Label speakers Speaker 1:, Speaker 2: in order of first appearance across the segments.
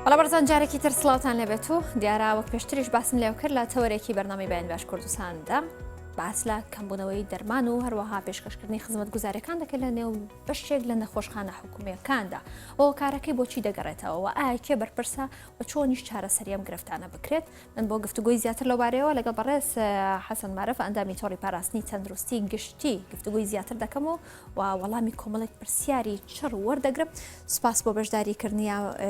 Speaker 1: بەڵێ بەڕێزان جارێکی تر سڵاوتان لێبێت و دیارە وەک پێشتریش باسم لێو کرد لە تەوەرێکی بەرنامەی بەیان باش کوردستاندا باس لە کەمبوونەوەی دەرمان و هەروەها پێشکەشکردنی خزمەتگوزاریەکان دەکرێت لە نێو بەشێک لە نەخۆشخانە حکومیەکاندا هۆکارەکەی بۆچی دەگەڕێتەوە و ئایا کێ بەرپرسە و چۆنیش چارەسەری ئەم گرفتانە بکرێت من بۆ گفتوگۆی زیاتر لەوبارەیەوە لەگەڵ بەڕێز حەسەن مارف ئەندامی تۆڕی پاراستنی تەندروستی گشتی گفتوگۆی زیاتر دەکەم و و وەڵامی کۆمەڵێک پرسیاری چڕ وەردەگرم سوپاس بۆ بەشداریکردنی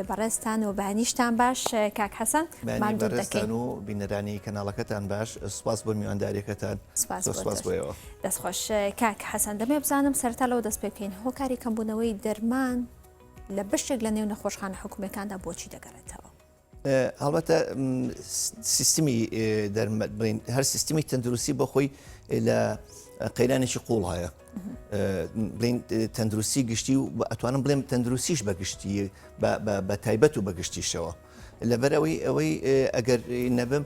Speaker 1: بەڕێزتان و بەیانیشتان باش کاک حەسەن
Speaker 2: ماندوو دەکەین و بینەرانی کەناڵەکەتان باش سوپاس بۆ میوانداریەکەتان سپاس بۆ ئێوە.
Speaker 1: دەستخۆش کاک حەسەن دەمێ بزانم سەرەتا لەوە دەست پێ بکەین هۆکاری کەمبوونەوەی دەرمان لە بەشێک لە نێو نەخۆشخانە حکومیەکاندا بۆچی دەگەڕێتەوە؟
Speaker 2: هەڵبەتە سیستمی بڵین هەر سیستمی تەندروستی بۆ خۆی لە قەیرانێکی قوڵ هەیە بڵین تەندروستی گشتی و ئەتوانم بڵێم تەندروستیش بە گشتی بە تایبەت و بە گشتیشەوە. لەبەرەوەی ئەوەی ئەگەر نەبم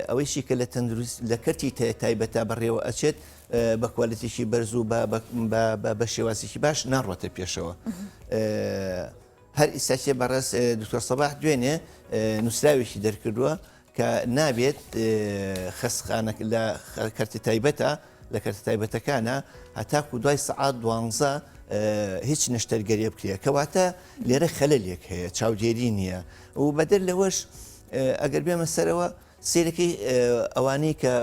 Speaker 2: ئەوەیشی کە لە تەندروست لە کەرتی تایبەتە بەڕێوە ئەچێت بە کوالتێکی بەرز و بە شێوازێکی باش ناڕۆتە پێشەوە. هەر ئیستاکێ بەڕێز دکتۆر سەباح دوێنێ نووسراوێکی دەرکردووە کە نابێت خەستخانە لە کەرتی تایبەتە لە کەرتە تایبەتەکانە هەتاکو دوای سەعات دوانزە هیچ نەشتەرگەریە بکرێت کەواتە لێرە خەلەلێک هەیە چاودێری نییە و بەدەر لەوەش ئەگەر بێمە سەرەوە سەیرەکەی ئەوانەی کە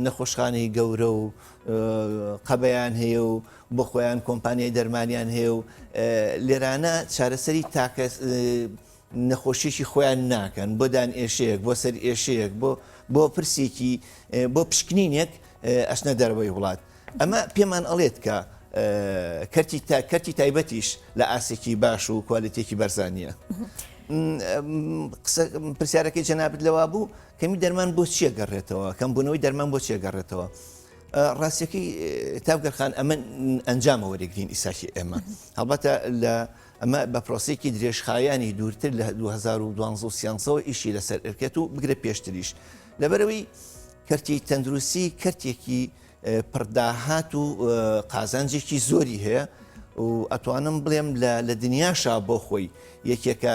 Speaker 2: نەخۆشخانەی گەورە و قەبەیان هەیە و بۆ خۆیان کۆمپانیای دەرمانیان هەیە و لێرانە چارەسەری تاکە نەخۆشیی خۆیان ناکەن بۆ دان ئێشەیەک بۆ سەر ئێشەیەک بۆ بۆ پرسێکی بۆ پشکنینێک ئەچنە دەرەوەی وڵات ئەمە پێمان ئەڵێت کە کەرتی تا کەرتی تایبەتیش لە ئاستێکی باش و کوالێتێکی بەرزا نییە. پرسیارەکەی جەنابت لەوا بوو کەمی دەرمان بۆ چییە گەڕێتەوە کەمبوونەوەی دەرمان بۆ چیە گەڕێتەوە ڕاستەکەی تاوگەرخان ئەمە ئەنجامە وەرەگرین ئیساکی ئێمە هەڵبەتە لە ئەمە بە پرۆسێکی درێژخایانی دوورتر لە 2012 سیانسەوە ئیشی لەسەر ئەرکێت و بگرە پێشتریش لەبەرەوەی کەرتی تەندروستی کەرتێکی پڕداهات و قازانجێکی زۆری هەیە و ئەتوانم بڵێم لە دنیاشا بۆ خۆی یەکێکە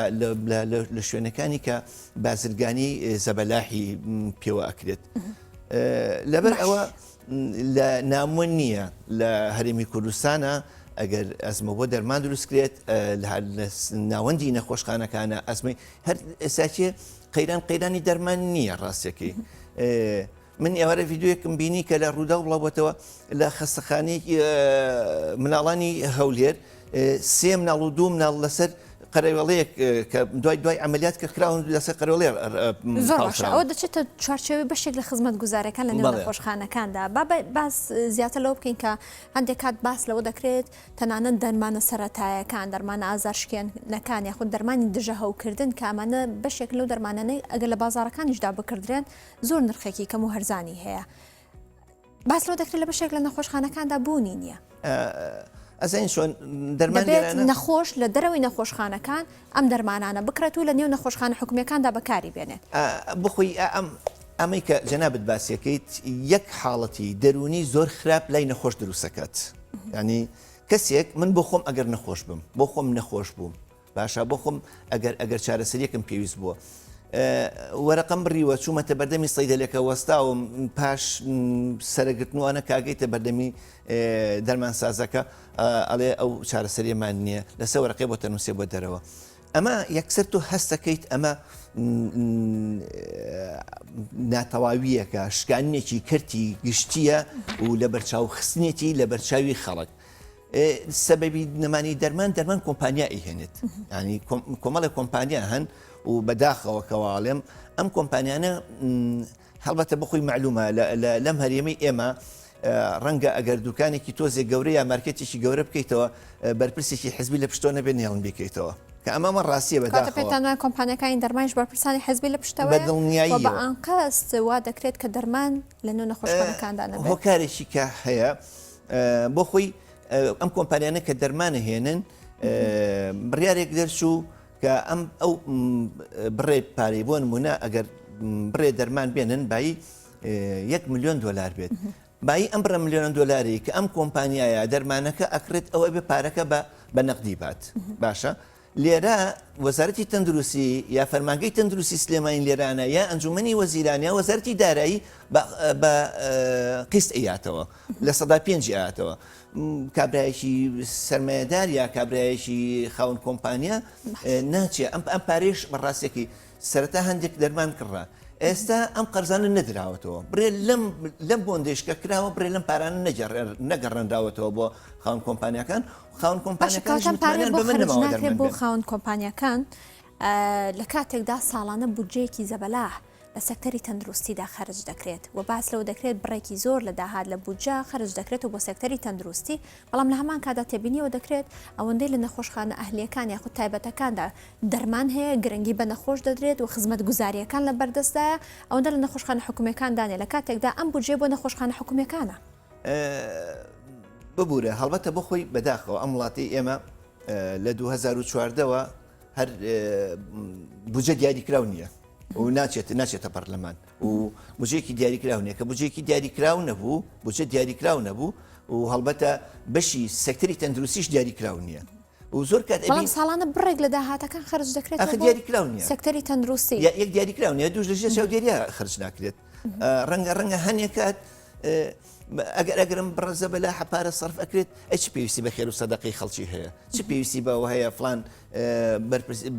Speaker 2: لە شوێنەکانی کە بازرگانی زەبەلاحی پێوە ئەکرێت لەبەر ئەوە لە نامۆ نییە لە هەرێمی کوردستانە ئەگەر ئەزمە بۆ دەرمان دروستکرێت لە ناوەندی نەخۆشخانەکانە ئەزمەی هەر ئێساکێ قەیران قەیرانی دەرمان نییە ڕاستەکەی. من ئێوارە ڤیدیۆیەکم بینی کە لە ڕووداو بڵاوبووەتەوە لە خەستەخانەی مناڵانی هەولێر سێ مناڵ و دوو مناڵ لەسەر قەرەوێڵەیەک کە دوای دوای عملیات کە کراون لەسەر قەرەوێڵەیە
Speaker 1: زۆر باشە ئەوە دەچێتە چوارچێوەی بەشێک لە خزمەتگوزارەکان لە نێو نەخۆشخانەکاندا با باس زیاتر لەوە بکەین کە هەندێک کات باس لەوە دەکرێت تەنانەت دەرمانە سەرەتایەکان، دەرمانە ئازارشکێنەکان یاخود دەرمانی دژە هەوکردن کە ئەمانە بەشێکن لەو دەرمانانەی ئەگەر لە بازاڕەکانیشدا بکڕدرێن زۆر نرخێکی کەم و هەرزانی هەیە. باس لەوە دەکرێت لە بەشێک لە نەخۆشخانەکاندا بوونی نییە.
Speaker 2: ئەزانین چۆن دەرمان
Speaker 1: دەبێت نەخۆش لە دەرەوەی نەخۆشخانەکان ئەم دەرمانانە بکڕێت و لە نێو نەخۆشخانە حکومییەکاندا بەکاری بێنێت.
Speaker 2: بخۆی ئەم ئەمەی کە جەنابت باسیەکەیت یەک حاڵەتی دەروونی زۆر خراپ لای نەخۆش دروستەکات. ینی کەسێک من بۆ خۆم ئەگەر نەخۆش بم بۆ خۆم نەخۆش بووم باشە بۆ خۆم ئەگەر ئەگەر چارەسەریەکم پێویست بووە وەرەقەم بڕیوە چوومەتە بەردەمی سەیدەلەکە وەستاوم پاش سەرگرتنوانە کاگەیتە بەردەمی دەرمانسازەکە ئەڵێ ئەو چارەسەریەمان نییە لەسەر وەرەقەی بۆ تەنووسێ بۆ دەرەوە ئەمە یەکسەر تۆ هەستەکەیت ئەمە ناتەواویەکە شکانێکی کەرتی گشتیە و لە بەرچاو خستنێتی لە بەرچاوی خەڵک. سەبەبی نەمانی دەرمان دەرمان کۆمپانیا ئیهێنێت ینی کۆمەڵی کۆمپانیا هەن و بەداخەوە کەواڵێم ئەم کۆمپانیانە هەڵبەتە بەخۆی مەعلومە لەم هەرێمەی ئێمە ڕەنگە ئەگەر دوکانێکی تۆزێک گەورە یا مارکێتێکی گەورە بکەیتەوە بەرپرسێکی حزبی لە پشتۆ نەبێت نێڵن بیکەیتەوە کە ئەمەمە ڕاستیە
Speaker 1: بەداخەوە. پێتان وایە کۆمپانیاکانی دەرمانیش بەرپرسانی حزبی لە پشتەوەیە
Speaker 2: بە دڵنیاییەوە.
Speaker 1: و بە ئانقەست وا دەکرێت کە دەرمان لە نێو نەخۆشخانەکاندا نەبێت؟
Speaker 2: هۆکارێکی کە هەیە بۆ خۆی ئەم کۆمپانیانە کە دەرمانە هێنن بڕیارێک دەرچوو کە ئەم ئەو بڕێ پارەی بۆ نمونە ئەگەر بڕێ دەرمان بێنن بایی یەک ملیۆن دۆلار بێت بایی ئەم بڕە ملیۆن دۆلاری کە ئەم کۆمپانیایە دەرمانەکە ئەکرێت ئەوە بێ پارەکە بە بە نەقدی بات باشە. لێرە وەزارەتی تەندروستی یا فەرمانگەی تەندروستی سلێمانی لێرانە یا ئەنجومەنی وەزیران یا وەزارەتی دارایی بە قیست ئەیاتەوە 5% ئەیاتەوە. کابرایەکی سەرمایەدار یا کابرایەکی خاوەن کۆمپانیا ناچێ ئەم ئەم پارێش بەڕاستەکەی سەرەتا هەندێک دەرمان کڕا ئێستا ئەم قەرزانە نەدراوەتەوە بڕێ لەم لەم بۆندێشکە کراوە بڕێ لەم پارانە نەگەڕێنراوەتەوە بۆ خاوەن کۆمپانیاکان خاوەن
Speaker 1: کۆمپانیاکان پارە بۆ خەرج ناکرێت بۆ خاوەن کۆمپانیاکان لە کاتێکدا ساڵانە بودجەیەکی زەبەلاح لە سێکتەری تەندروستیدا خەرج دەکرێت و باس لەوە دەکرێت بڕێکی زۆر لە داهات لە بودجە خەرج دەکرێت و بۆ سێکتەری تەندروستی، بەڵام لە هەمان کاتدا تێبینیەوە دەکرێت ئەوەندەی لە نەخۆشخانە ئەهلییەکان یاخود تایبەتەکاندا دەرمان هەیە گرنگی بە نەخۆش دەدرێت و خزمەتگوزارییەکان لە بەردەستدایە ئەوەندە لە نەخۆشخانە حکومییەکاندا نیە لە کاتێکدا ئەم بودجەیە بۆ نەخۆشخانە حکومییەکانە.
Speaker 2: ببورە هەڵبەتە بۆ خۆی بەداخەوە ئەم وڵاتەی ئێمە لە 2014 وە هەر بودجە دیاریکراو نییە و ناچێت ناچێتە پەرلەمان و بودجەیەکی دیاریکراو نییە کە بودجەیەکی دیاریکراو نەبوو بودجە دیاریکراو نەبوو و هەڵبەتە بەشی سێکتەری تەندروستیش دیاریکراو نییە و زۆر کات
Speaker 1: بەڵام ساڵانە بڕێک لە داهاتەکان خەرج دەکرێت
Speaker 2: ئەخ دیاریکراو نییە
Speaker 1: سێکتەری تەندروستی
Speaker 2: یەک دیاریکراو نییە دووش لە ژێر چاودێریە خەرج ناکرێت ڕەنگە ڕەنگە هەنێک کات ئەگەر ئەگرم بڕە زەبەلاحە پارە سەرف ئەکرێت ئەی چ پێویستی بە خێر و سەدەقەی خەڵکی هەیە چ پێویستی بەوە هەیە فلان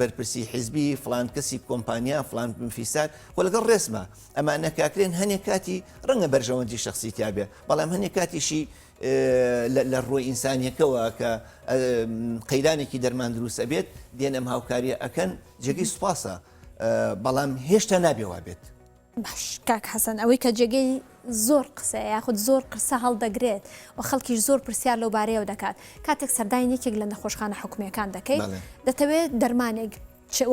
Speaker 2: بەرپرسی حیزبی فلان کەسی کۆمپانیا فلان فیسار خۆ لەگەڵ ڕێزمە ئەمانە کاکرێن هەنێک کاتی ڕەنگە بەرژەوەندی شخصی تیاابێ بەڵام هەنێک کاتیشی لە ڕووی ئینسانیەکەوە کە قەیرانێکی دەرمان دروست ئەبێت دێن ئەم هاوکاریە ئەکەن جێگەی سوپاسە بەڵام هێشتا نابێ وابێت.
Speaker 1: باش کاک حەسەن ئەوەی کە جێگەی زۆر قسەیە یاخود زۆر قسە هەڵدەگرێت و خەڵکیش زۆر پرسیار لەو بارەیەوە دەکات کاتێک سەردانی یەکێک لە نەخۆشخانە حکومیەکان دەکەیت دەتەوێت دەرمانێک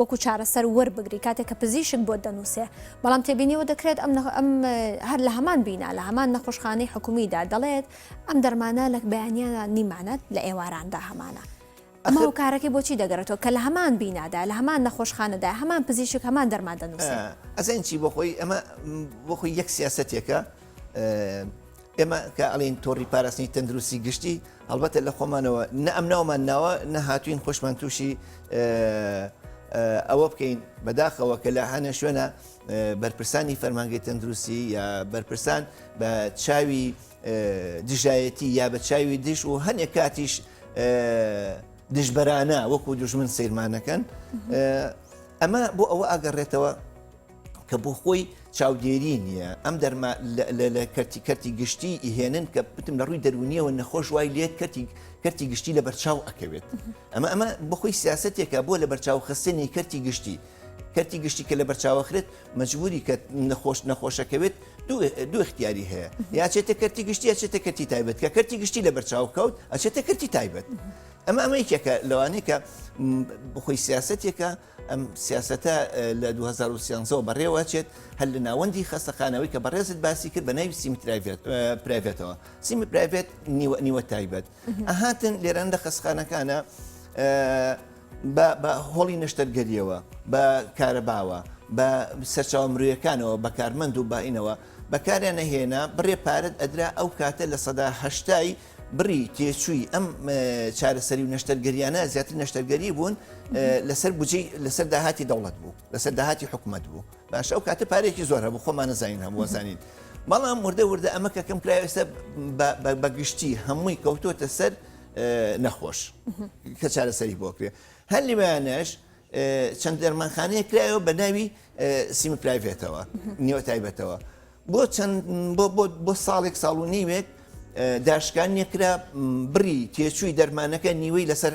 Speaker 1: وەکو چارەسەر وەربگری کاتێک کە پزیشک بۆت دەنووسێ بەڵام تێبینیەوە دەکرێت ئەم ئەم هەر لە هەمان بینا لە هەمان نەخۆشخانەی حکومیدا دەڵێت ئەم دەرمانە لە بەیانیانە نیمانە لە ئێواراندا هەمانە ئەمە هۆکارەکەی بۆچی دەگەڕێتەوە کە لە هەمان بینادا، لە هەمان نەخۆشخانەدا، هەمان پزیشک هەمان دەرمان دەنووسێت؟
Speaker 2: ئەزانی چی بۆ خۆی ئەمە بۆ خۆی یەک سیاسەتێکە ئێمە کە ئەڵین تۆڕی پاراستنی تەندروستی گشتی هەڵبەتە لە خۆمانەوە نە ئەم ناومان ناوە نە هاتوین خۆشمان تووشی ئەوە بکەین بەداخەوە کە لە هەنە شوێنە بەرپرسانی فەرمانگەی تەندروستی یا بەرپرسان بە چاوی دژایەتی یا بە چاوی دژ و هەنێک کاتیش دژبەرانە وەکو دوژمن سەیرمانەکەن ئەمە بۆ ئەوە ئاگەڕێتەوە کە بۆ خۆی چاودێری نییە ئەم دەرما لە کەرتی کەرتی گشتی ئیهێنن کە بتم لە ڕووی دەرونیەوە نەخۆش وای لێت کەرتی کەرتی گشتی لە بەرچاو ئەکەوێت ئەمە ئەمە بەخۆی سیاستێکە بۆ لە بەرچاو خستنی کەرتی گشتی کەرتی گشتی کە لە بەرچاوەخرێت مەجبوری کە نەخۆش نەخۆشەکەوێت دوو اختیاری هەیە یا چێتە کەرتی گشتی ئەچێتە کەرتی تایبەت کە کەرتی گشتی لە بەرچاو کەوت ئەچێتە کەرتی تایبەت ئەمە ئەمە یەکێکە لەوانەیە کە بخۆی سیاستێکە ئەم سیاستە لە 2013 بەڕێوە چێت هەر لە ناوەندی خەستەخانەوەی کە بەڕێزت باسی کرد بە ناوی semi private ەوە semi private نیوە تایبەت ئەهاتن لێران لە خەستخانەکانە بە هۆڵی نەشتەرگەرییەوە، بە کارەباوە، بە سەرچاوە مرۆیەکانەوە، بە کارمەند و بە ئینەوە بەکاریان ئەهێنا، بڕێ پارەت ئەدرا ئەو کاتە لە سەدا هەشتای بڕی تێچووی ئەم چارەسەری و نەشتەرگەریانە زیاتر نەشتەرگەری بوون لەسەر بودجەی لەسەر داهاتی دەوڵەت بوو لەسەر داهاتی حکومەت بوو باشە ئەو کاتە پارێکی زۆر هەبوو خۆمان نەزانین هەموو زانین بەڵام وردە وردە ئەمە کە کەم کرا ئێستا بە گشتی هەمووی کەوتۆتە سەر نەخۆش کە چارەسەری بۆ کرێ هەر لەویانەش چەند دەرمانخانەیە کرایەوە بە ناوی semi private ەوە نیوە تایبەتەوە بۆ چەند بۆ ساڵێک ساڵ و نیوێک داشکان نیەکرا بڕی تێچووی دەرمانەکە نیوەی لەسەر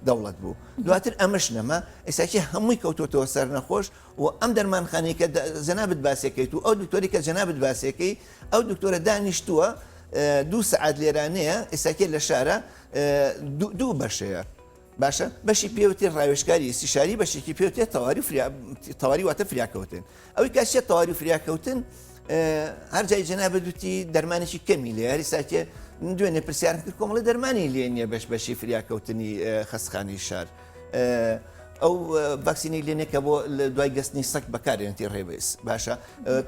Speaker 2: دەوڵەت بوو دواتر ئەمەش نەما ئێساکی هەمووی کەوتۆتەوە سەر نەخۆش و ئەم دەرمانخانەی کە جەنابت باسێکەیت و ئەو دکتۆری کە جەنابت باسێکەی ئەو دکتۆرە دانیشتووە دوو سەعات لێرانەیە ئێستاکێ لە شارە دوو بەشەیە باشە بەشی پێوتێ ڕاوێشکاری ئیسیشاری بەشێکی پێوتێ تەواری تەواری واتە فریاکەوتن ئەوەی کاسیە تەواری فریاکەوتن هەر جای جەنابە دوتی دەرمانێکی کەمی لێ هەری ساکێ دوێنێ پرسیارم کرد کۆمەڵی دەرمانی لێ نییە بەش بەشی فریاکەوتنی خەستخانەی شار. ئەو ڤاکسینی لێنێ کە بۆ دوای گەستنی سەگ بەکارێنتی rabies باشە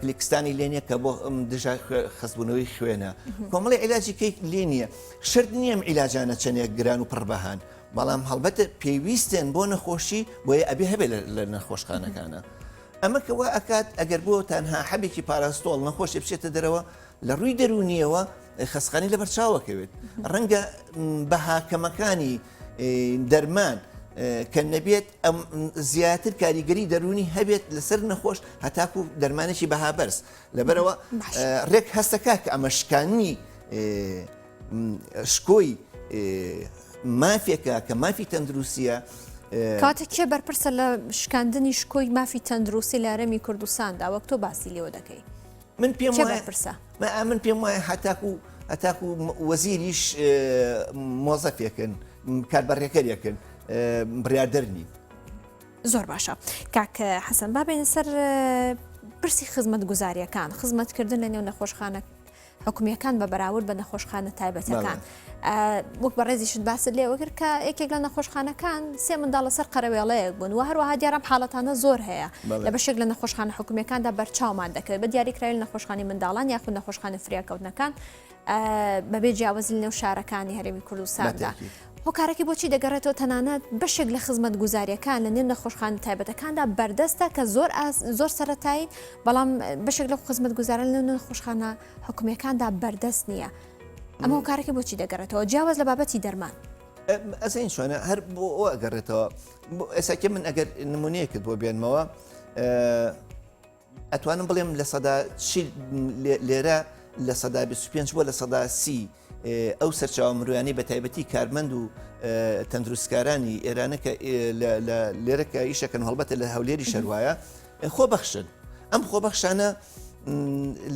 Speaker 2: کلیکستانی لێنێ کە بۆ دژە خەستبوونەوەی خوێنە کۆمەڵی عیلاجی کەیک لێ نییە شرت نییە ئەم عیلاجانە چەندێک گران و پڕبەهان. بەڵام هەڵبەتە پێویستن بۆ نەخۆشی بۆیە ئەبێ هەبێ لە نەخۆشخانەکانە. ئەمە کە وا ئەکات ئەگەر بۆ تەنها حەبێکی پاراستۆڵ نەخۆشی بچێتە دەرەوە لە ڕووی دەروونیەوە خەسخانی لەبەر چاوەکەوێت ڕەنگە بەهاکەمەکانی دەرمان کە نەبێت ئەم زیاتر کاریگەری دەروونی هەبێت لەسەر نەخۆش هەتاکو دەرمانێکی بەها بەرز لەبەرەوە ڕێک هەستەکە کە ئەمە شکانی شکۆی مافێکە کە مافی تەندروستیە.
Speaker 1: کاتە کێ بەرپرسە لە شکاندنی شکۆی مافی تەندروستی لە هەرێمی کوردستاندا وەک تۆ باسی لێوە دەکەی
Speaker 2: من پێم وایە من پێم وایە هەتاکو هەتاکو وەزیریش مۆزەفێکن کاربەڕێکەرێکن بڕیاردەر نین.
Speaker 1: زۆر باشە کاک حەسەن با بێنە سەر پرسی خزمەتگوزاریەکان خزمەتکردن لە نێو نەخۆشخانە حکومییەکان بە بەراورد بە نەخۆشخانە تایبەتەکان وەک بەڕێزیشت باست لێوە کرد کە یەکێک لە نەخۆشخانەکان سێ منداڵ لەسەر قەرەوێڵەیەک بوون و هەروەها دیارم حاڵەتانە زۆر هەیە لە بەشێک لە نەخۆشخانە حکومیەکاندا بەرچاومان دەکەوێت بە دیاریکراوی نەخۆشخانی منداڵان یاخود نەخۆشخانە فریاکەوتنەکان بەبێ جیاوازی لەنێو شارەکانی هەرێمی کوردستاندا. هۆکارەکەی بۆچی دەگەڕێتەوە تەنانەت بەشێک لە خزمەتگوزاریەکان لە نێو نەخۆشخانە تایبەتەکاندا بەردەستە کە زۆر زۆر سەرەتایین بەڵام بەشێک لەو خزمەتگوزارە لە نەخۆشخانە حکومیەکاندا بەردەست نییە ئەمە هۆکارەکەی بۆچی دەگەڕێتەوە جیاواز لە بابەتی دەرمان
Speaker 2: ئەزین چۆنە هەر بۆ ئەوە ئەگەڕێتەوە ئێساکە من ئەگەر نمونەیەکت بۆ بێنمەوە ئەتوانم بڵێم 40% لێرە 25% بۆ 30% ئەو سەرچاوە مرۆیانەی بە تایبەتی کارمەند و تەندروستکارانی ئێرانە کە لێرە کە ئیشەکەن هەڵبەتە لە هەولێری شەروایە خۆبەخشن ئەم خۆبەخشانە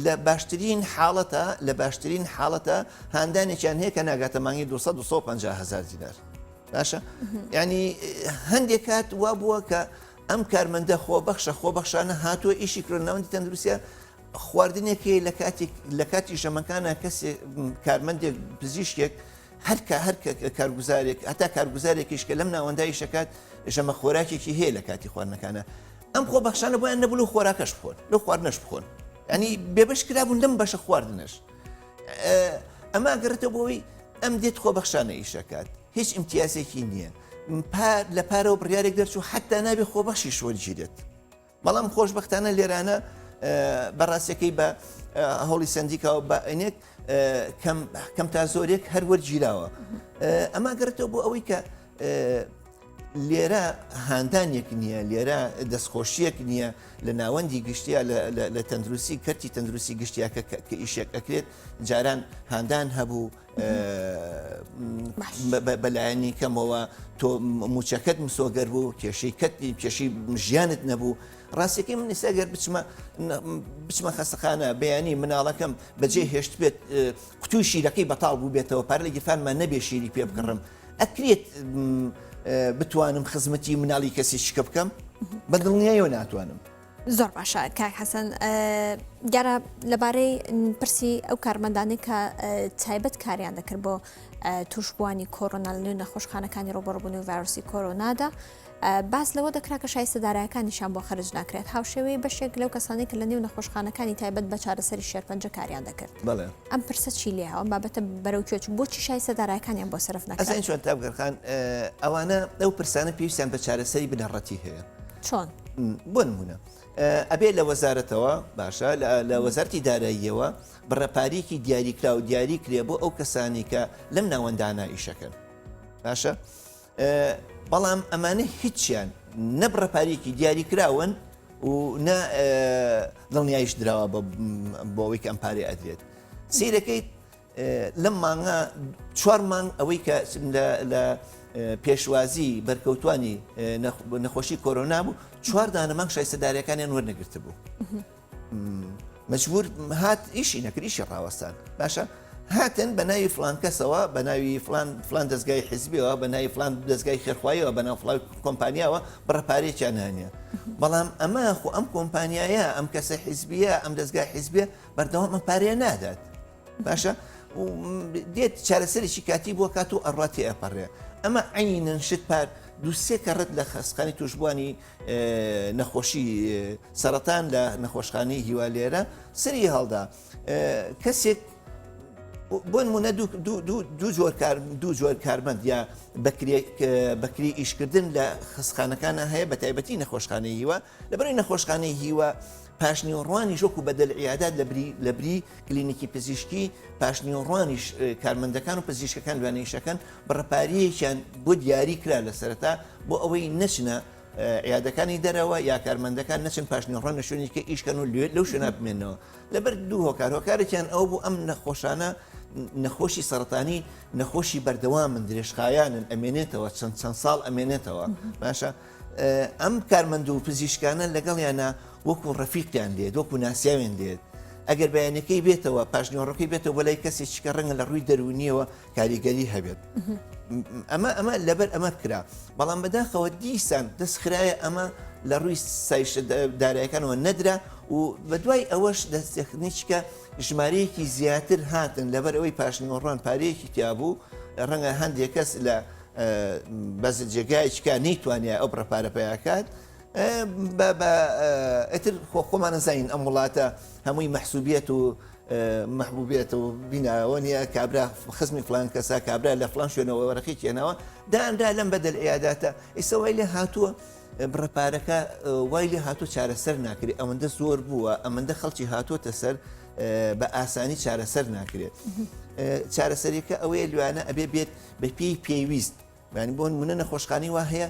Speaker 2: لە باشترین حاڵەتە لە باشترین حاڵەتە هاندانێکیان هەیە کە ناگاتە مانگی 200 250 هزار دینار باشە ینی هەندێک کات وا بووە کە ئەم کارمەندە خۆبەخشە خۆبەخشانە هاتووە ئیشی کرۆ ناوەندی تەندروستە خواردنێک هەیە لە کاتێک لە کاتی ژەمەکانە کەسێک کارمەندێک پزیشکێک هەرکە هەر کارگوزارێک هەتا کارگوزارێکیش کە لەم ناوەندای شەکات ژەمە خۆراکێکی هەیە لە کاتی خواردنەکانە ئەم خۆبەخشانە بۆیان نەبوو لەو خۆراکەش بخۆن لەو خواردنەش بخۆن ینی بێبەش کرابوون لەم بەشە خواردنەش ئەمە گەڕێتەوە بۆی ئەم دێت خۆبەخشانە ئیشەکات هیچ ئیمتیازێکی نییە لە پارەوە بڕیارێک دەرچوو حتا نابێ خۆبەخشی شۆرگیرێت بەڵام خۆشبەختانە لێرانە بە ڕاستەکەی بە هەوڵی سندیکاوە بە ئەنێک کەم تا زۆرێک هەر وەرگیراوە ئەمە گەڕێتەوە بۆ ئەوەی کە لێرە هاندانێک نییە لێرە دەستخۆشیەک نییە لە ناوەندی گشتیا لە تەندروستی کەرتی تەندروستی گشتیاکە کە ئیشێک ئەکرێت جاران هاندان هەبوو بەلایەنی کەمەوە تۆ موچەکەت مسۆگەر بوو کێشەی کەتی کێشەی ژیانت نەبوو ڕاستەکەی من ئێستا گەر بچمە بچمە خەستەخانە بەیانی مناڵەکەم بەجێ هێشت بێت قوتوی شیرەکەی بەتاڵ بوو بێتەوە پار لە گیرفانمان نەبێ شیری پێ بکڕم ئەکرێت بتوانم خزمەتی مناڵی کەسی شکە بکەم بە دڵنیایەوە ناتوانم.
Speaker 1: زۆر باشە کاک حەسەن دیارە لەبارەی پرسی ئەو کارمەندانەی کە تایبەت کاریان دەکرد بۆ توشبووانی کۆرۆنا لە نێو نەخۆشخانەکانی ڕوبەڕبوون و ڤایرۆسی کۆرۆنادا باس لەوە دەکرا کە شایستە دارایەکانیشان بۆ خەرج ناکرێت هاوشێوەی بەشێک لەو کەسانی کە لە نێو نەخۆشخانەکانی تایبەت بە چارەسەری شێرپەنجە کاریان دەکرد ئەم پرسە چی لێ ئەم بابەتە بەرەو کوێ چوو بۆچی شایستە دارایەکانیان بۆ سەرف نەکرا
Speaker 2: ئەزانی چۆن تاڤگەرخان ئەوانە ئەو پرسانە پێویستیان بە چارەسەری بنەڕەتی هەیە
Speaker 1: چۆن؟
Speaker 2: بۆ نمونە ئەبێ لە وەزارەتەوە باشە لە وەزارتی داراییەوە بڕە پارەیەکی دیاریکراو دیاری کرێ بۆ ئەو کەسانی کە لەم ناوەندانە ئیشەکەن باشە بەڵام ئەمانە هیچیان نە بڕە پارەیەکی دیاریکراون و نە دڵنیایش دراوە بۆ ئەوەی کە ئەم پارەی ئەدرێت سیرەکەیت لەم مانگە چوار مانگ ئەوەی کە لە پێشوازی بەرکەوتانی نەخۆشی کۆرۆنا بوو چوار دانە مانگ شایستەدارەکانیان وەرنەگرتبوو. مجبور هات ئیشی نەکرد ئیشی ڕاوەستان باشە هاتن بە ناوی فلان کەسەوە بە ناوی فلان فلان دەستگای حزبیەوە بە ناوی فلان دەستگای خێرخواییەوە بە ناو فلان کۆمپانیاوە بڕە پارێکیان هەنیە بەڵام ئەمە خۆ ئەم کۆمپانیایە ئەم کەسە حزبیە ئەم دەستگای حزبیە بەردەوام ئەم پارەیە نادات باشە دێت چارەسەرێکی کاتی بۆ کات و ئەڕوا تێ ئەپەڕێ ئەمە عینەن شت پار دووسێ کەڕەت لە خەستخانی توشبووانی نەخۆشی سەرەتان لە نەخۆشخانەی هیوا لێرە سری هەڵدا کەسێک. بۆ نمونە دوو جۆر کار دوو جۆر کارمەند یا بەکری ئیشکردن لە خەستخانەکانە هەیە بە تایبەتی نەخۆشخانەی هیوا لەبەرەی نەخۆشخانەی هیوا پاشنیوەڕوانیش وەکو بەدەل عیادات لە بری لە بری کلینیکی پزیشکی پاشنیوەڕوانیش کارمەندەکان و پزیشکەکان لوانە ئیشەکەن بڕەپاریەکیان بۆ دیاری کرا لە سەرەتا بۆ ئەوەی نەچنە عیادەکانی دەرەوە یا کارمەندەکان نەچن پاشنیوەڕوان لە شوێنێکی ئیشکەن و لەو شوێنە بمێنەوە لەبەر دوو هۆکار، هۆکارێکیان ئەوە بوو ئەم نەخۆشانە نەخۆشی سەرەتانی نەخۆشی بەردەوامن درێژخایانن ئەمێنێتەوە چەند چەند ساڵ ئەمێنێتەوە باشە ئەم کارمەند و پزیشکانە لەگەڵیانە وەکو ڕەفیقیان لێت وەکو ناسیاوێن لێت ئەگەر بەیانەکەی بێتەوە پاشنیوەڕۆکەی بێتەوە بۆ لای کەسێکی کە ڕەنگە لە ڕووی دەروونیەوە کاریگەری هەبێت ئەمە ئەمە لەبەر ئەمە کرا بەڵام بەداخەوە دیسان دەستخرایە ئەمە لە ڕووی سایشە دارایەکانەوە نەدرا و بە دوای ئەوەش دەستێخنیچکە ژمارەیەکی زیاتر هاتن لەبەر ئەوەی پاشنیوەڕوان پارەیەکی تیابوو ڕەنگە هەندێک کەس لە بەز جێگایەکە نەیتوانیا ئەو بڕە پارە پیاکات ئەتر خۆ خۆمانە زانین ئەم وڵاتە هەمووی مەحسوبیەت و مەحبوبێت و بیناوە نیە کابرا خزمی فلان کەسە کابرا لە فلان شوێنەوە وەرەقی کێنەوە دانرا لەم بەدەل عیاداتە ئیسە وای لێ هاتووە بڕە پارەکە وای لێ هاتوو چارەسەر ناکرێت ئەوەندە زۆر بووە ئەمەندە خەڵکی هاتووەتە سەر بە ئاسانی چارەسەر ناکرێت چارەسەریەکە ئەوەیە لوانە ئەبێ بێت بە پێی پێویست یانی بۆ نمونە نەخۆشخانەی وا هەیە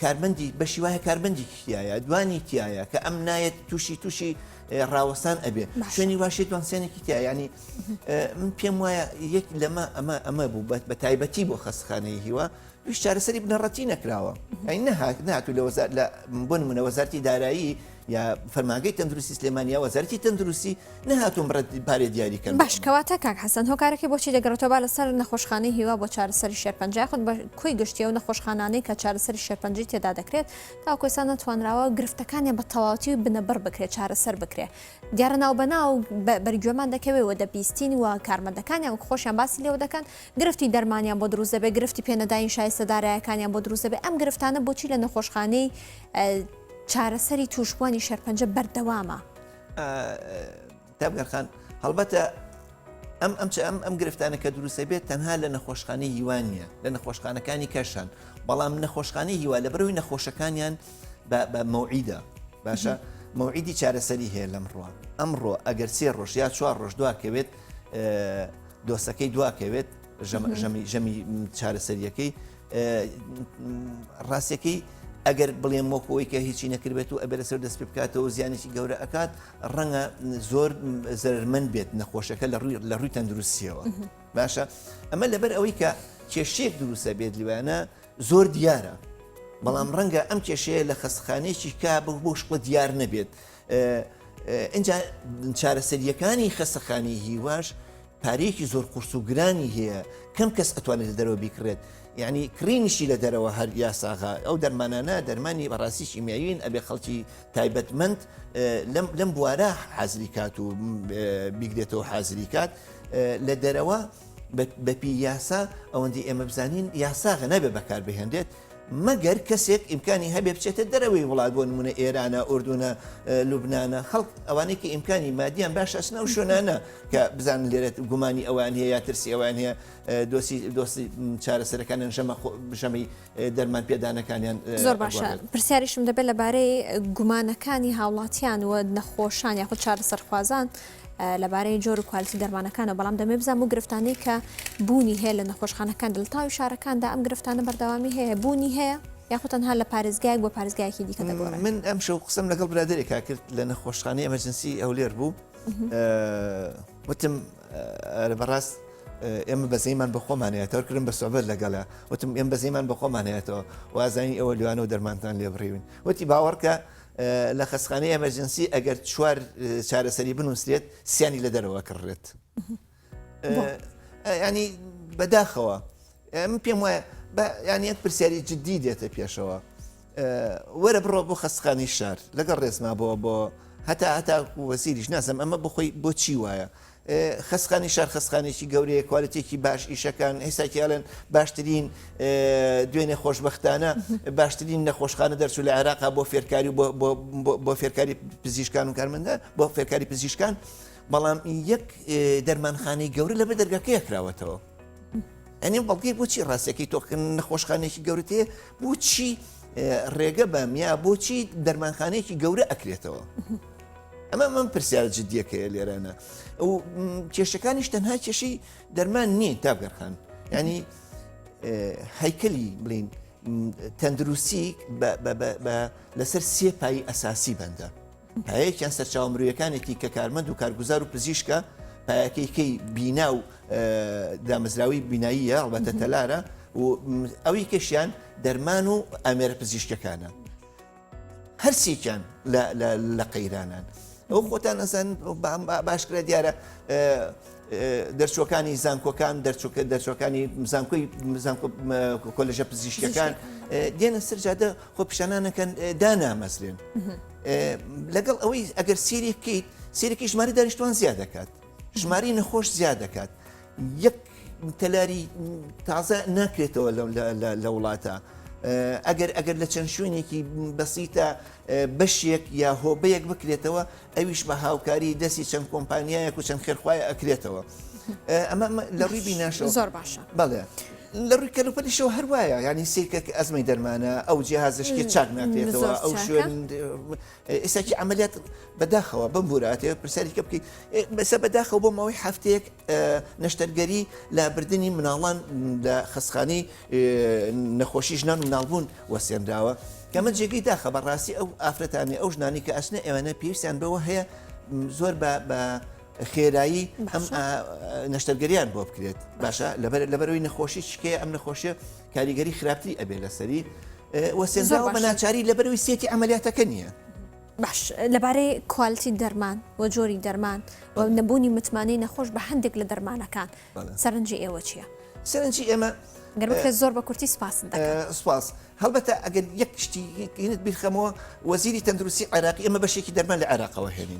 Speaker 2: کارمەندی بەشی وایە کارمەندی تایە دوانی تایە کە ئەم نایەت تووشی تووشی ڕاوەستان ئەبێ شوێنی واشێ دوانسیانێکی تیا ینی من پێم وایە یەک لەمە ئەمە ئەمە بوو بە تایبەتی بۆ خەستخانەی هیوا ویش چارەسەری بنەڕەتی نەکراوە ئەی نەهات ناتوو لە وەزار لە بۆ نمونە وەزارتی دارایی یا فەرمانگەی تەندروستی سلێمانی یا وەزارەتی تەندروستی نەهاتوون بڕە پارەی دیاری کەن.
Speaker 1: باش کەواتە کاک حەسەن هۆکارەکەی بۆچی دەگەڕێتەوە با لەسەر نەخۆشخانەی هیوا بۆ چارەسەری شێرپەنجە یاخود بە کۆی گشتی ئەو نەخۆشخانانەی کە چارەسەری شێرپەنجەی تێدا دەکرێت تاوەکو ئێستا نەتوانراوە گرفتەکانیان بە تەواوەتی بنەبڕ بکرێت چارەسەر بکرێت دیارە ناوبەناو بەرگوێمان دەکەوێت و دەبیستین و کارمەندەکانیان وەک خۆشیان باسی لێوە دەکەن گرفتی دەرمانیان بۆ دروست دەبێت گرفتی پێنەداین شایستە دارایەکانیان بۆ دروست دەبێت ئەم گرفتانە بۆچی لە نەخۆشخانەی چارەسەری تووشبووانی شێرپەنجە بەردەوامە.
Speaker 2: تەڤگەر خان، هەڵبەتە ئەم ئەم ئەم ئەم گرفتانە کە دروستە بێت تەنها لە نەخۆشخانەی هیوا نییە لە نەخۆشخانەکانی کەشان بەڵام نەخۆشخانەی هیوا لە بەرەوەی نەخۆشەکانیان بە مەوعیدە باشە مەوعیدی چارەسەری هەیە لەمڕوە ئەمڕۆ ئەگەر سێ ڕۆژ یا چوار ڕۆژ دواکەوێت دۆسەکەی دواکەوێت ژەمی چارەسەریەکەی ڕاستەکەی ئەگەر بڵێم وەکو ئەوەی کە هیچی نەکردبێت و ئەبێ لەسەر دەست پێ بکاتەوە زیانێکی گەورە ئەکات ڕەنگە زۆر زەرمەند بێت نەخۆشەکە لە ڕووی لە ڕووی تەندروستیەوە باشە ئەمە لەبەر ئەوەی کە کێشەیەک دروستە بێت لوانە زۆر دیارە بەڵام ڕەنگە ئەم کێشەیە لە خەستخانەیەکی کا بۆ بۆ شکڵە دیار نەبێت اینجا چارەسەریەکانی خەستەخانەی هیواش پارەیەکی زۆر قورس و گرانی هەیە کەم کەس ئەتوانێت لە دەرەوە بیکڕێت یعنی کڕینیشی لە دەرەوە هەر یاساغا ئەو دەرمانانە دەرمانی بەڕاستی شیمیاوین ئەبێ خەڵکی تایبەتمەند لەم لەم بوارە حازری کات و بیگرێتەوە حازری کات لە دەرەوە بەپی یاسا ئەوەندی ئێمە بزانین یاساغە نابێ بەکار بهێنرێت مەگەر کەسێک ئیمکانی هەبێ بچێتە دەرەوەی وڵات بۆ نمونە ئێرانە ئوردونە لوبنانە خەڵک ئەوانەی کە ئیمکانی مادیان باش ئەچنە ئەو شوێنانە کە بزانن لێرە گومانی ئەوان هەیە یا ترسی ئەوان هەیە دۆسی دۆسی چارەسەرەکانیان ژەمە ژەمی دەرمان پێدانەکانیان
Speaker 1: زۆر باشە پرسیاریشم دەبێت لەبارەی گومانەکانی هاوڵاتیان و نەخۆشان یاخود چارەسەرخوازان لەبارەی جۆر و کوالیتی دەرمانەکانەوە، بەڵام دەمەوێت بزانم ئەو گرفتانەی کە بوونی هەیە لە نەخۆشخانەکاندا لە تەواوی شارەکاندا ئەم گرفتانە بەردەوامی هەیە بوونی هەیە یاخود تەنها لە پارێزگایەک بۆ پارێزگایەکی دیکە دەگۆڕێت؟
Speaker 2: من ئەمشەو قسەم لەگەڵ برادەرێکا کرد لە نەخۆشخانەی emergency هەولێر بوو وتم ئەرە بەڕاست ئێمە بەزەیمان بە خۆمان هەیەتەوە کردم بە سۆبەت لەگەڵە وتم ئێم بەزەیمان بە خۆمان هەیەتەوە وازانی ئەوە لوانە و دەرمانتان لێ بڕیون وتی باوەڕکە لە خەستخانەی emergency ئەگەر چوار چارەسەری بنووسرێت سیانی لە دەرەوە کڕێت ینی بەداخەوە من پێم وایە ینی یەک پرسیاری جددی دێتە پێشەوە وەرە بڕۆ بۆ خەستخانی شار لەگەڵ ڕێزما بۆ بۆ هەتا هەتا وەزیریش نازم ئەمە بخۆی بۆچی وایە خەستخانەی شار خەستخانەیەکی گەورەیە کوالێتیەکی باش ئیشەکان ئێستاکی ئەڵێن باشترین دوێنێ خۆشببختانە باشترین نەخۆشخانە دەرچوو لە عێراقا بۆ فێرکاری و بۆ فێرکاری پزیشکان و کارمەندان بۆ فێرکاری پزیشکان. بەڵام یەک دەرمانخانەی گەورە لەبەر دەرگاکەیە کراوەتەوە. ئەنی بەڵگەی بۆچی ڕاستەکەی تۆ نەخۆشخانێکی گەورەتێ بۆچی ڕێگە بەم یا بۆچی دەرمانخانەیەکی گەورە ئەکرێتەوە ئەمە من پرسیار جدیەکەیە لێرانە ئەو کێشەکانیش تەنها کێشەی دەرمان نین تاگەرخان ینی هەیکەلی بڵین تەندروستی لەسەر سێ پای ئەساسی بەندە پایەیەکیان سەرچاوە مرۆیەکانێتی کە کارمەند و کارگوزار و پزیشکە، پایەکەی کەی بینا و دامەزراوەی بیناییە ئەڵبەتە تەلارە و ئەوی کەشیان دەرمان و ئامێرە پزیشکەکانە. هەرسێکیان لە قەیرانان. ئەو خۆتان ئەزان باشکرا دیارە دەرچوەکانی زانکۆکان دەرچوکە دەرچوەکانی زانکۆی زانکۆ کۆلێژە پزیشکەکان دێنە سەر جادە خۆپیشانانەکەن دانامەزرێن. لەگەڵ ئەوەی ئەگەر سێری بکەیت سێرێکی ژماری دانیشتوان زیاد دەکات ژماری نەخۆش زیاد دەکات یەک تەلاری تازە ناکرێتەوە لە وڵاتە. ئەگەر ئەگەر لە چەند شوێنێکی بەسیتە بەشێک یا هۆبەیەک بکرێتەوە ئەویش بە هاوکاری دەستی چەند کۆمپانیایەک و چەند خێرخوای ئەکرێتەوە ئەمە لە ڕووی بیناشەوە
Speaker 1: زۆر باشە
Speaker 2: بەڵێ لە ڕووی کەلوپەلیشەوە هەر وایە یانی سیرکە کە ئەزمەی دەرمانە ئەو جیهازشکی چاک ناکرێتەوە ئەو شوێن ئێستاکی عملیات بەداخەوە بم بوراتێ پرسیاری کە بکەیت بەسە بەداخەوە بۆ ماوەی هەفتەیەک نەشتەرگەری لابردنی مناڵان لە خەسخانی نەخۆشی ژنان مناڵبوون وەسێنراوە کەمە جێگەی داخە بەڕاستی ئەو ئافرەتانی ئەو ژنانی کە ئەچنە ئێوانە پێویستیان بەوە هەیە زۆر بە خێرایی ئەم نەشتەرگەریان بۆ بکرێت باشە لەبەر لەبەرەوەی نەخۆشی شکەیە ئەم نەخۆشیە کاریگەری خراپتری ئەبێ لەسەری وەسێنراوە بە ناچاری لەبەرەوەی سێتی عملیاتەکە نییە.
Speaker 1: باش لەبارەی quality دەرمان و جۆری دەرمان و نەبوونی متمانەی نەخۆش بە هەندێک لە دەرمانەکان سەرنجی ئێوە چییە؟
Speaker 2: سەرنجی ئێمە
Speaker 1: گەر بکرێت زۆر بە کورتی سپاست
Speaker 2: دەکەم. سپاس. هەڵبەتە ئەگەر یەک شتی هینت بیرخەمەوە وەزیری تەندروستی عێراقی ئێمە بەشێکی دەرمان لە عێراقەوە هێنین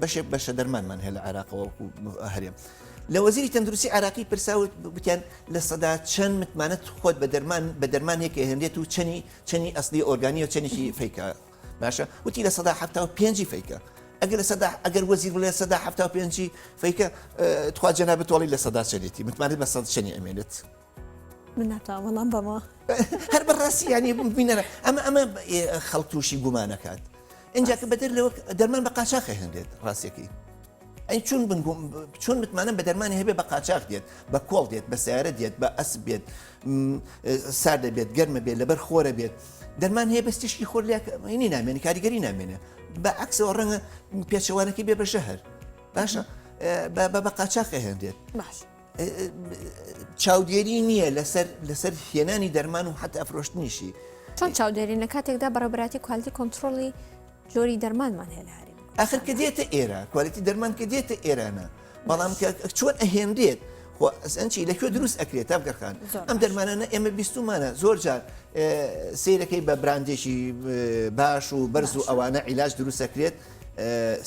Speaker 2: بەشێک بەشە دەرمانمان هەیە لە عێراقەوە وەکو هەرێم لە وەزیری تەندروستی عێراقی پرساوت وتیان لە سەدا چەند متمانەت خۆت بە دەرمان بە دەرمانێک هێنرێت و چەنی چەنی ئەسلی ئۆرگانی و چەنێکی fake ە باشە وتی 75% ی fake ە ئەگەر لە سەدا ئەگەر وەزیر بڵێ 75% ی fake ە تخوا جەنابت تۆڵی لە سەدا چەندێتی متمانەت بە سەد چەنی ئەمێنێت
Speaker 1: من ناتوانم وەڵام بەمەوە.
Speaker 2: هەر بەڕاستی یانی بینەرە ئەمە ئەمە خەڵک تووشی گومانەکات ئینجا کە بەدەر لەوە دەرمان بە قاچاخ هێنرێت ڕاستەکەی ئەی چون چۆن متمانە بە دەرمانی هەبێ بە قاچاخ دێت بە کۆڵ دێت بە سیارە دێت بە ئەسپ بێت ساردە بێت گەرمە بێت لەبەر خۆرە بێت دەرمان هەیە بەس تیشکی خۆر لەینی نامێنێ کاریگەری نامێنێ بە عکسەوە ڕەنگە پێچەوانەکەی بێ بە ژەهر باشە بە قاچاخ هێنرێت
Speaker 1: باش
Speaker 2: چاودێری نییە لەسەر لەسەر هێنانی دەرمان و حتا فرۆشتنیشی.
Speaker 1: چۆن چاودێرین لە کاتێکدا بەڕێوەبەرایەتی quality control ی جۆری دەرمانمان هەیە لە هەرێمی
Speaker 2: ئاخر کە دێتە ئێرە quality دەرمان کە دێتە ئێرانە بەڵام کە چۆن ئەهێنرێت خۆ ئەسەنچی لە کوێ دروست ئەکرێت تاڤگەرخان ئەم دەرمانانە ئێمە بیستومانە زۆر جار سیرەکەی بە براندێکی باش و بەرز و ئەوانە عیلاج دروست ئەکرێت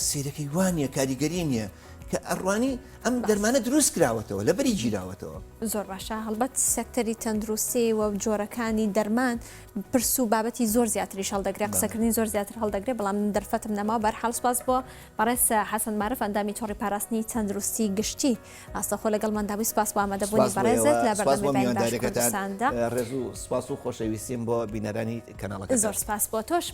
Speaker 2: سیرەکەی وانە کاریگەری نییە کە ئەڕوانی ئەم دەرمانە دروست کراوەتەوە لەبەری گیراوەتەوە.
Speaker 1: زۆر باشە هەڵبەت سێکتەری تەندروستی و جۆرەکانی دەرمان پرس و بابەتی زۆر زیاتریش هەڵدەگرێت قسەکردنی زۆر زیاتر هەڵدەگرێت بەڵام من دەرفەتم نەما بەرحاڵ سپاس بۆ بەڕێز حەسەن مارف ئەندامی تۆڕی پاراستنی تەندروستی گشتی ڕاستەخۆ لەگەڵمان دابووی سپاس بۆ ئامادەبوونی بەڕێزت لە بەرنامەی بەیانی باش کوردستاندا
Speaker 2: ڕێز و سپاس و خۆشەویستیم بۆ بینەرانی کەناڵەکەتان
Speaker 1: زۆر سپاس بۆ تۆش.